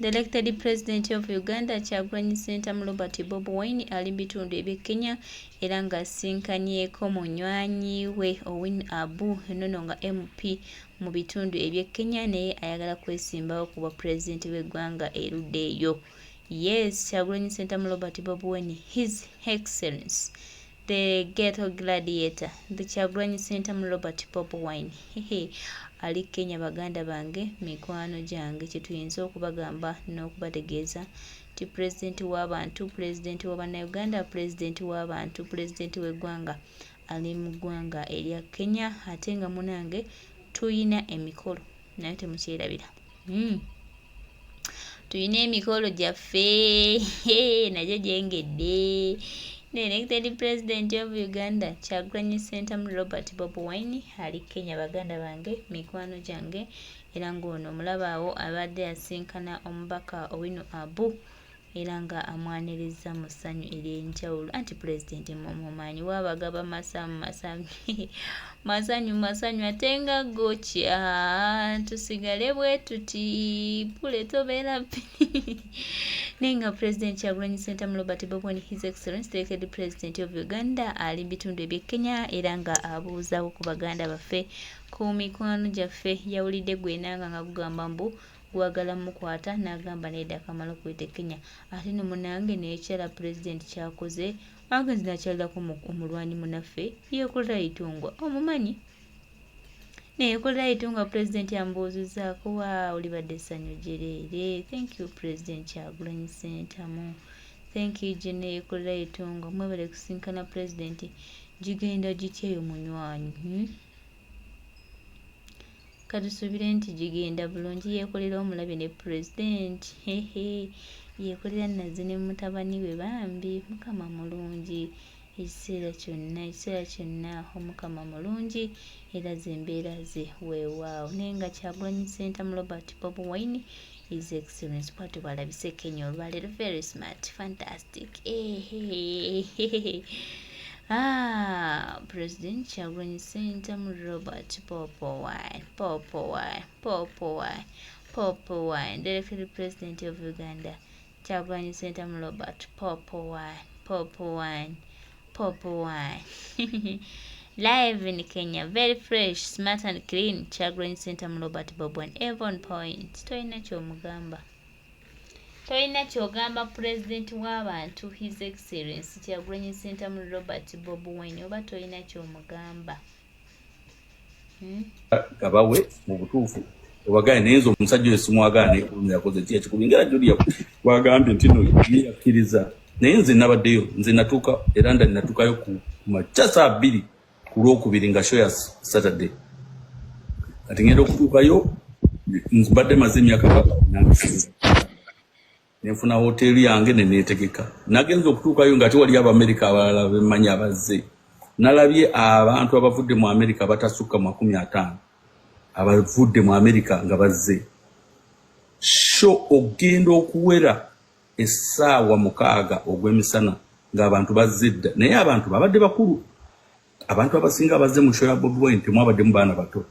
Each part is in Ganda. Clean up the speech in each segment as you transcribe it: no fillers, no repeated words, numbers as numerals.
The elected president of Uganda, Kyagulanyi Ssentamu Robert Bobi Wine, ali mu bitundu eby'e Kenya era ng'asinkanyeko munywanyi we Owino Abu, enono nga MP mu bitundu eby'e Kenya, naye ayagala kwesimbawo ku bwa pulezidenti w'eggwanga erudda eyo. Yes, Kyagulanyi Ssentamu Robert Bobi Wine, His Excellence the Ghetto Gladiator, the Kyagulanyi Ssentamu Robert Bobi Wine, hehe, ali Kenya. Baganda bange, mikwano gyange, kyetuyinza okubagamba n'okubategeeza nti pulezidenti w'abantu, pulezidenti wa Bannayuganda, pulezidenti w'abantu, pulezidenti w'eggwanga ali mu ggwanga erya Kenya, ate nga munange tuyina emikolo naye temukyerabira. Tuyina emikolo gyaffe nagyo gyengedde. The elected president of Uganda, Kyagulanyi Ssentamu Robert Bobi Wine, ali Kenya. Baganda bange, mikwano gyange, era ng'ono omulabaawo abadde asinkana omubaka Owino Abu era nga amwaniriza mu ssanyu ery'enjawulo, anti pulezidenti mumumanyi waabagaba masanyu masanyu masanyu masanyu, ate nga gokya tusigale bwe tuti pule tobeera naye nga Pulezidenti Kyagulanyi Ssentamu Robert Bobi Wine, His Excellence the elected president of Uganda, ali mu bitundu eby'e Kenya era nga abuuzaako ku baganda baffe, ku mikwano gyaffe. Yawulidde gwenanga nga gugamba mbu gwagala mukwata, n'agamba nedda, kamala okuyita e Kenya. Ate no munange nekyala pulezidenti kyakoze, agenze nakyalirako omulwanyi munaffe Yekolera Itongwa, omumanyi Neyekolera Itongwa. Pulezidenti amubuuzizaako. Waaw, libadde essanyu gyereere. Thank you, President Kyagulanyi Ssentamu. Thank you, Jene Yekolera Itongwa. Mwebale kusinkana pulezidenti. Gigenda gitya eyo, munywanyi, Katusuubire nti gigenda bulungi. Yeekolera omulabe ne pulezidenti, hehe, yeekolera nazze ne mutabani we. Bambi, Mukama mulungi ekiseera kyonna, ekiseera kyonna Omukama mulungi era zembeera ze weewaawo. Naye nga Kyagulanyi Ssentamu Robert Bobi Wine, His Excellence, bwatyo bwalabise Kenya olwaleero. Very smart, fantastic. Ehe. Ah, President Kyagulanyi Ssentamu Robert Bobi Wine, Bobi Wine, Bobi Wine, Bobi Wine, the elected president of Uganda, Kyagulanyi Ssentamu Robert Bobi Wine, Bobi Wine, Bobi Wine. Live in Kenya, very fresh, smart and clean. Kyagulanyi Ssentamu Robert Bobi Wine, Avon Point. Tolina ky'omugamba. Tolina ky'ogamba pulezidenti w'abantu, His Excellence Kyagulanyi Ssentamu Robert Bobi Wine, oba tolina ky'omugamba? Gabawe mu butuufu obagaye, naye nze omusajja oyo simwagala, naye yakoze ki ekikubi ngera Julia wagambye nti no ye yakkiriza, naye nze nabaddeyo, nze natuuka era nda natuukayo ku makya saa 2 ku Lwokubiri nga show ya Saturday. Kati ngenda okutuukayo, mbadde maze emyaka nenfuna hoteeri yange neneetegeka. Nagenza okutuukayo nga tewali Abamerika abalala bemmanyi abazze. Nalabye abantu abavudde mu Amerika batasukka 50 abavudde mu Amerika nga bazze. Show ogenda okuwera essaawa 6 ogw'emisana ng'abantu bazze dda, naye abantu babadde bakulu. Abantu abasinga abazze mu show ya Bobi Wine temwabaddemu baana bato,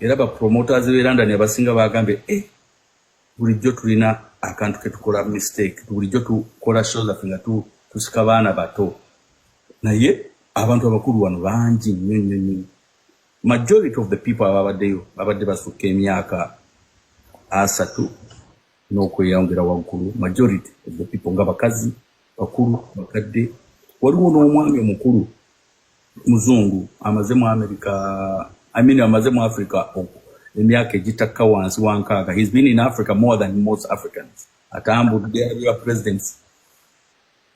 era ba promoters b'e London abasinga bagambye, eh, bulijjo tulina akantu ketukola mistake, bulijjo tukola show zaffe nga tusika baana bato, naye abantu abakulu wano bangi nnyo nnyo nnyo. Majority of the people ababaddeyo babadde basukka emyaka 30 n'okweyongera waggulu. Majority of the people nga bakazi bakulu, bakadde. Waliwo n'omwami omukulu muzungu amaze mu America, I mean, amaze mu Africa emyaka egitakka wansi wa 60. He's been in Africa more than most Africans. Atambudde abya presidents.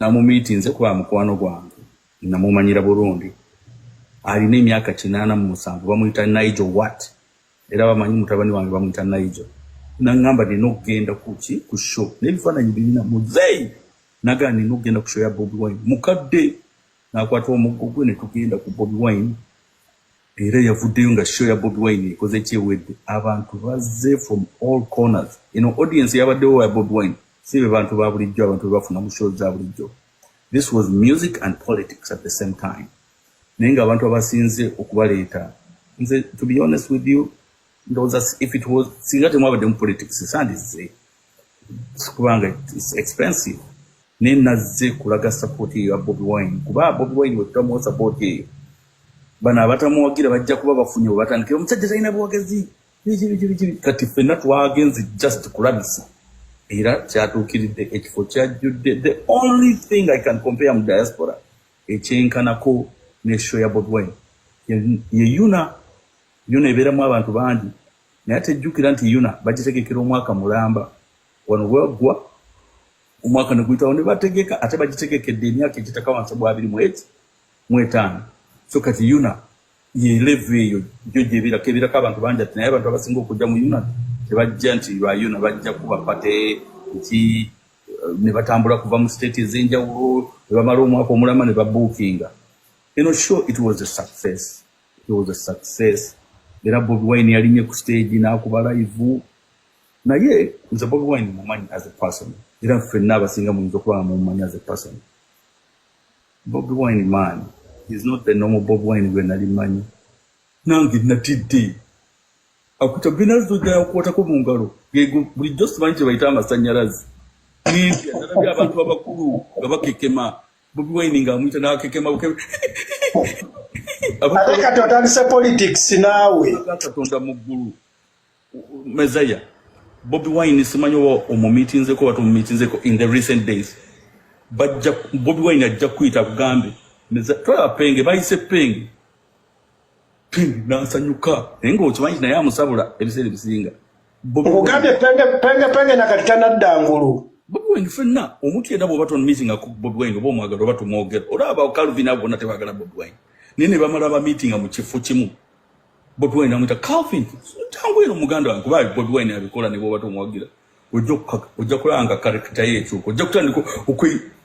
Namumiitinze kuba mukwano gwange, namumanyira Burundi. Alina emyaka 87, bamuyita Nigel Watt, era bamanyi mutabani wange bamuyita Nigel. Naŋŋamba nina okugenda kuki ku show n'ebifaananyi birina muzeeyi. Nagamba nina okugenda ku show ya Bobi Wine. Mukadde n'akwata omuggo gwe ne tugenda ku Bobi Wine, era yavuddeyo nga show ya Bobi Wine ekoze kyewedde. Abantu bazze from all corners. Eno audience yabaddewo ya Bobi Wine si be bantu ba bulijjo, abantu be bafuna mu show za bulijjo. This was music and politics at the same time, naye ng'abantu abasinze okubaleeta, nze to be honest with you, ndowooza if it was, singa temwabadde mu politics sandizze. Kubanga it's expensive, naye nazze kulaga support eyo ya Bobi Wine, kuba Bobi Wine wetutamuwa support eyo, bano abatamuwagira bajja kuba bafunye we batandikira, omusajja talina buwagazi, biki biki biki. Kati ffenna twagenze just kulabisa, era kyatuukiridde, ekifo kyajjudde. The only thing I can compare mu diaspora ekyenkanako ne show ya Bobi Wine ye UNAA. UNAA ebeeramu abantu bangi, naye ate jjukira nti UNAA bagitegekera omwaka mulamba. Wano bwaggwa omwaka ne guyitawo ne bategeka, ate bagitegekedde emyaka egitaka wansi bwa 25. So kati UNAA ye level eyo gyo gyebeerako, ebeerako abantu bangi ati, naye abantu abasinga okujja mu UNAA tebajja nti lwa UNAA, bajja kuba party nti ne batambula kuva mu state ez'enjawulo ne bamala omwaka omulama ne babuukinga eno show. It was a success, it was a success. Era Bobi Wine yalinye ku stage n'akuba live. Naye nze Bobi Wine mumanyi as a person, era ffenna abasinga muyinza okuba nga mumumanyi as a person. Bobi Wine, man, is not the normal Bobi Wine gwe nali mmanyi. Nange natidde akuta binazojja okukwatako mu ngalo. Gego bulijjo simanyi kye bayita amasanyalaze. Nintya, nalabye abantu abakulu nga bakekema, Bobi Wine ng'amuyita n'akekema bukeme. Ate kati otandise politics naawe. Katonda mu ggulu, mezaya Bobi Wine simanyi oba omumiitinzeko oba tomumiitinzeko in the recent days. Bajja, Bobi Wine ajja kuyita akugambe, twalaba Penge, bayise Penge, Penge nansanyuka, naye ng'okimanyi naye amusabula ebiseera ebisinga. Nkugambye Penge, Penge, Penge nakati tanadda ngulu. Bobi Wine ffenna, omuntu yenna bw'oba tomiitinga ku Bobi Wine, oba omwagala oba tumwogera, olaba Calvin, abo bonna tebaagala Bobi Wine, naye ne bamala bamiitinga mu kifo kimu, Bobi Wine amwita, "Calvin, jangu eno muganda wange," kuba Bobi Wine abikola ne bw'oba tomuwagira. Ojja kulaba nga character ye ekyuka, ojja kutandika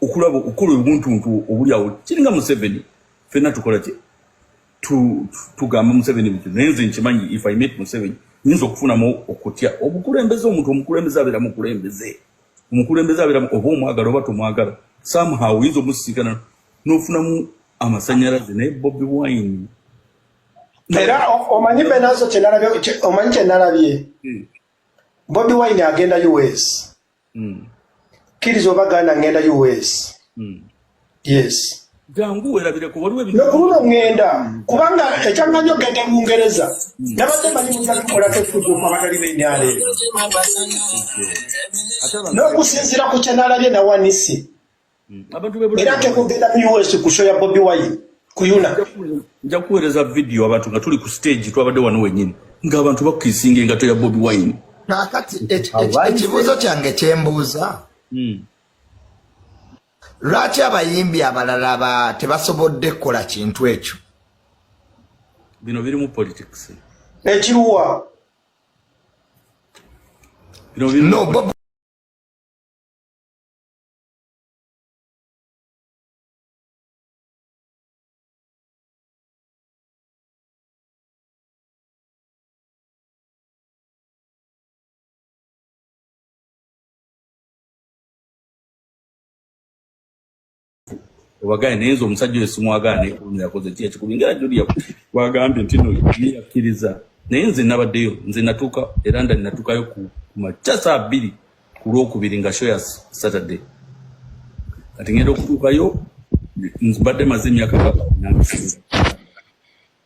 okulaba okukola obuntuntu obuli awo. Kiringa Museveni, ffenna tukola ki? Tugamba Museveni bityo, naye nze nkimanyi if I meet Museveni nyinza okufunamu okutya. Obukulembeze, omuntu omukulembeze abeera mukulembeze, omukulembeze abeera oba omwagala oba tomwagala, somehow oyinza omusisinkana n'ofunamu amasanyalaze. Naye Bobi Wine Era omanyi Benazo kyenalabye, omanyi kyenalabye? Bobi Wine agenda US. Kkiriza oba gaana, ngenda US. Yes. Jangu werabireko, waliwo ebintu. Nokuluno ŋŋenda, kubanga ekyaŋŋanya okugenda mu Bungereza, nabadde manyi mujja tukolako effujuuku abatali bennyaleero. Ate abantu N'okusinziira ku kyenalabye nawanisi, abantu b'e era ntekugenda mu US ku show ya Bobi Wine ku UNAA. Nja kuweereza video, abantu nga tuli ku stage, twabadde wano wennyini ng'abantu bakisinga engato ya Bobi Wine. Kaakati ekibuuzo kyange kyembuuza, lwaki abayimbi abalala tebasobodde kukola kintu ekyo? Bino birimu politics. Ekiruwa? Bino birimu No, Bobi Obagaye, naye nze omusajja oyo simwagala, naye kulumira yakoze ki ekikumi nga Julia wagambye nti no ye yakkiriza. Naye nze nabaddeyo, nze natuuka era ndani, natuukayo ku makya saa 2 ku Lwokubiri nga show ya Saturday. Kati ngenda okutuukayo, mbadde maze emyaka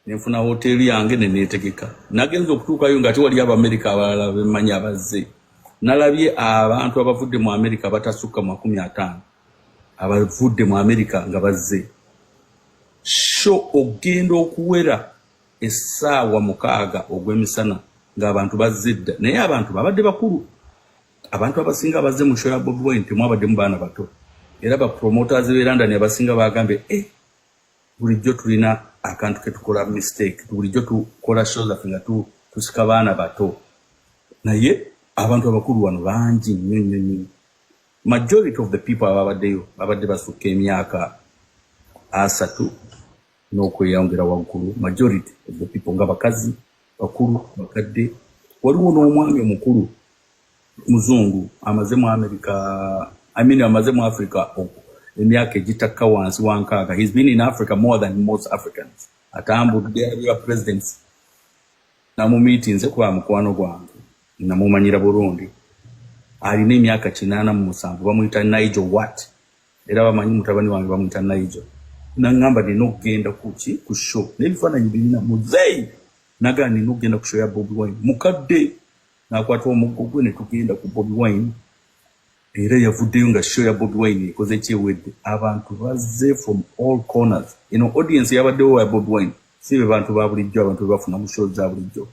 nenfuna hoteeri yange neneetegeka. Nagenza okutuukayo nga tewali Abamerika abalala bemmanyi abazze. Nalabye abantu abavudde mu Amerika batasukka 50 abavudde mu Amerika nga bazze show. Ogenda okuwera essaawa 6 ogw'emisana ng'abantu bazze dda, naye abantu babadde bakulu. Abantu abasinga abazze mu show ya Bobi Wine temwabaddemu baana bato, era ba promoters b'e London abasinga bagambye, eh, bulijjo tulina akantu ketukola mistake, bulijjo tukola show zaffe nga tusika baana bato, naye abantu abakulu wano bangi nnyo nnyo nnyo. Majority of the people ababaddeyo babadde basukka emyaka 30 n'okweyongera waggulu, majority of the people nga bakazi bakulu, bakadde. Waliwo n'omwami omukulu muzungu amaze mu America, I mean, amaze mu Africa emyaka egitakka wansi wa 60. He's been in Africa more than most Africans, atambudde alabira presidents. Namumiitinze kuba mukwano gwange, namumanyira Burundi. Alina emyaka 87, bamuyita Nigel Watt, era bamanyi mutabani wange bamuyita Nigel. Naŋŋamba nina okugenda kuki ku show n'ebifaananyi birina muzeeyi. Nagamba nina okugenda ku show ya Bobi Wine. Mukadde n'akwata omuggo gwe ne tugenda ku Bobi Wine, era yavuddeyo nga show ya Bobi Wine ekoze kyewedde. Abantu bazze from all corners. Eno audience yabaddewo ya Bobi Wine si be bantu ba bulijjo, abantu be bafuna mu show za bulijjo.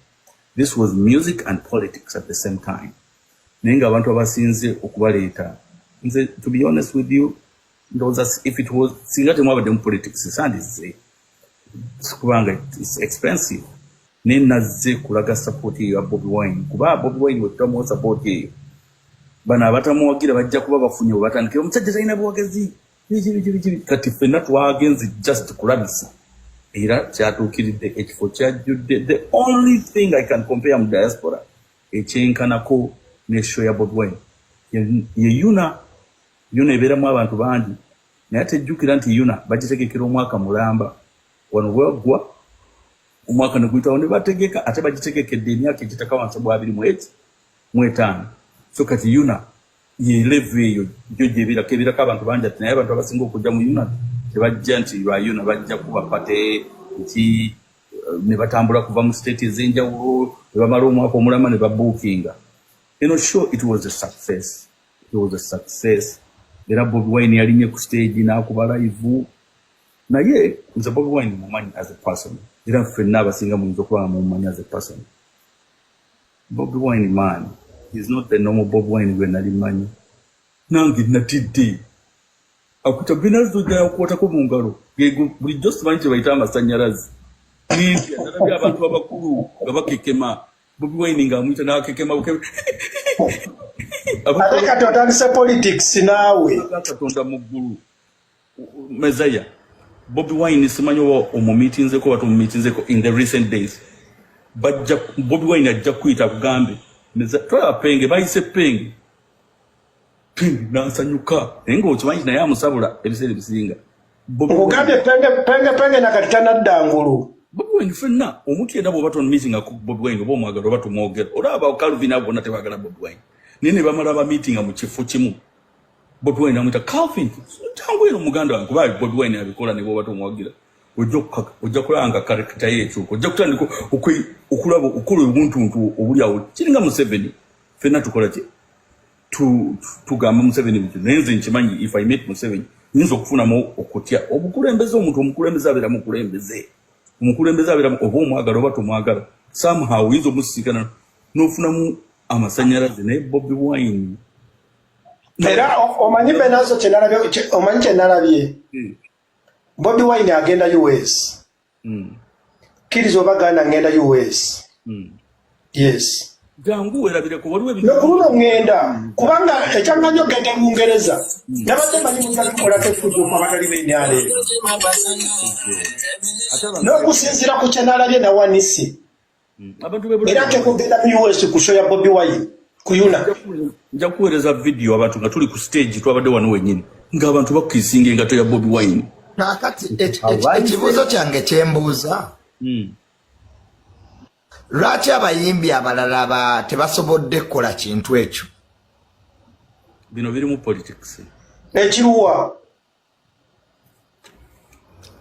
This was music and politics at the same time. Naye ng'abantu abasinze okubaleeta, nze to be honest with you, ndowooza if it was singa temwabadde mu politics sandizze, kubanga it's expensive. Naye nazze kulaga support eyo ya Bobi Wine, kuba Bobi Wine wetutamuwa support eyo, bano abatamuwagira bajja kuba bafunye bwe batandikira omusajja talina buwagazi, biki biki biki. Kati ffenna twagenze just kulabisa, era kyatuukiridde, ekifo kyajjudde. The only thing I can compare mu diaspora ekyenkanako ne show ya Bobi Wine ye UNAA. UNAA ebeeramu abantu bangi, naye ate jjukira nti UNAA bagitegekera omwaka mulamba. Wano bwaggwa omwaka ne guyitawo ne bategeka, ate bagitegekedde emyaka egitaka wansi bwa 25. So kati UNAA ye level eyo gyo gyebeerako, ebeerako abantu bangi ati, naye abantu abasinga okujja mu UNAA tebajja nti lwa UNAA, bajja kuba party nti ne batambula kuva mu state ez'enjawulo ne bamala omwaka omulama ne babuukinga eno show. It was a success, it was a success. Era Bobi Wine yalinye ku stage n'akuba live. Naye nze Bobi Wine mumanyi as a person, era ffenna abasinga muyinza okuba nga mumumanyi as a person. Bobi Wine, man, he's not the normal Bobi Wine gwe nali mmanyi. Nange natidde akuta binazojja okukwatako mu ngalo. Gego bulijjo simanyi kye bayita amasannyalaze. Nintya, nalabye abantu abakulu nga bakekema, Bobi Wine ng'amuyita n'akekema bukeme. Ate kati otandise politics naawe. Katonda mu ggulu, mezaya Bobi Wine simanyi oba omumiitinzeko oba tomumiitinzeko in the recent days. Bajja Bobi Wine ajja kuyita akugambe, twalaba Penge, bayise Penge, Penge nansanyuka, naye ng'okimanyi naye amusabula ebiseera ebisinga. Nkugambye Penge, Penge, Penge nakati tanadda ngulu. Bobi Wine ffenna omuntu yenna bw'oba tomiitinga ku Bobi Wine oba omwagala oba tumwogera. Olaba Calvin, abo bonna tebaagala Bobi Wine, naye ne bamala bamiitinga mu kifo kimu. Bobi Wine amwita, "Calvin, jangu eno muganda wange," kuba Bobi Wine abikola ne bw'oba tomwagira. Ojja kulaba nga character ye ekyuka, ojja kutandika okulaba okukola obuntuntu obuli awo. Kiringa Museveni, ffenna tukola ki, tugamba Museveni bityo, naye nze nkimanyi if I meet Museveni nyinza okufunamu okutya. Obukulembeze, omuntu omukulembeze abeera mukulembeze, omukulembeze abeera oba omwagala oba tomwagala, somehow oyinza omusisinkana n'ofunamu amasanyalaze. Naye Bobi Wine Era omanyi Benazo kyenalabye, omanyi kyenalabye? Bobi Wine agenda US. Kkiriza oba gaana, ngenda US. Yes. Jangu werabireko, waliwo ebintu. Nokuluno ŋŋenda, kubanga ekyaŋŋanya okugenda mu Bungereza, nabadde manyi mujja tukolako effujjo abatali b'ennyalo. Ate abantu N'okusinziira ku kyenalabye nawanisi, abantu b'e era ntekugenda mu US ku show ya Bobi Wine ku UNAA. Nja kuweereza vidiyo, abantu nga tuli ku stage, twabadde wano wennyini ng'abantu bakisinga engato ya Bobi Wine. Kaakati ekibuuzo kyange kyembuuza, lwaki abayimbi abalala tebasobodde kukola kintu ekyo? Bino birimu politics. Ekiruwa?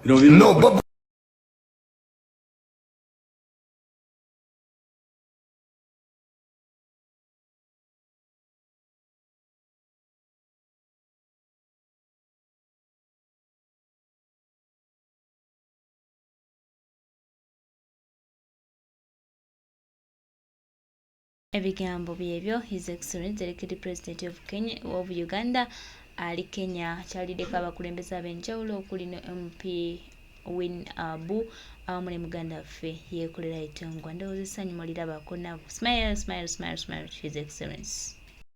Bino birimu No, Bobi Ebigambo byebyo His Excellency Elected President of Kenya, of Uganda, ali Kenya akyaliddeko abakulembeze ab'enjawulo okuli ne MP Win Abu awamu ne muganda waffe Yeekolera Itongwa. Ndowooza essanyu mulirabako. Now smile, smile, smile, smile, His Excellence.